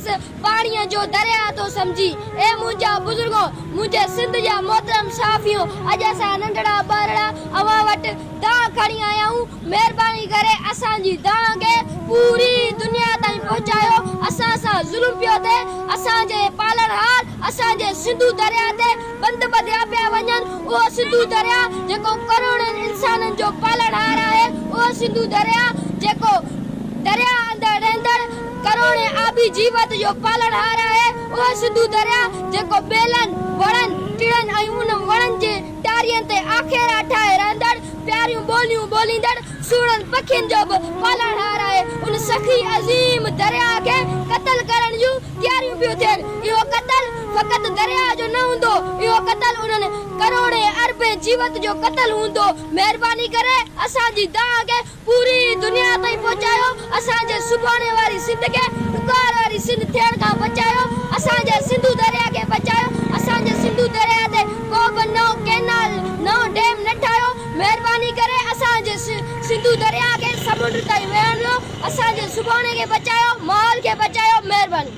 بس پاڻيء جو درياء ٿو سمجهي. اي منهنجا بزرگو، منهنجي سنڌ جا محترم صحافيو، اڄ اسان ننڍڙا ٻارڙا اوهان وٽ دانهن کڻي آيا آهيون. مهرباني ڪري اسان جي دانهن کي پوري دنيا تائين پهچايو. اسان سان ظلم پيو ٿئي. اسان جي پالڻهار اسان جي سنڌو درياء تي بند ٻڌيا پيا وڃن. اهو سنڌو درياء جيڪو ڪروڙين انسانن جو پالڻهار آهي. اهو سنڌو درياء جيڪو درياء اندر رهندڙ ڪروڙين آبي جيوت جو پالڻهار آهي. اهو سنڌو درياء جيڪو ٻيلن، وڻن، ٽڙن ۽ انهن وڻن جي ٽارين تي آکيرا ٺاهي رهندڙ پياريون ٻوليون ٻوليندڙ سهڻن پکين جو به پالڻهار آهي. ان سخي عظيم درياء کي قتل ڪرڻ جون تياريون پيون ٿين. اهو قتل فقط درياء جو نه هوندو، اهو قتل انهن ڪروڙين اربين جيوت جو قتل هوندو. مهرباني ڪري اسان جي دانهن کي پوري دنيا تائين پهچايو، اسان جي سڀاڻي واري سنڌ کي ڏڪار واري سنڌ ٿيڻ کان بچايو، اسان جي سنڌو درياء کي بچايو، اسان جي سنڌو درياء تي ڪو به نئون ڪئنال، نئون ڊيم نه ٺاهيو، مهرباني ڪري اسان جي سنڌو درياء کي سمنڊ تائين وهڻ ڏيو، اسان جي سڀاڻي کي بچايو، ماحول کي بچايو، مهرباني.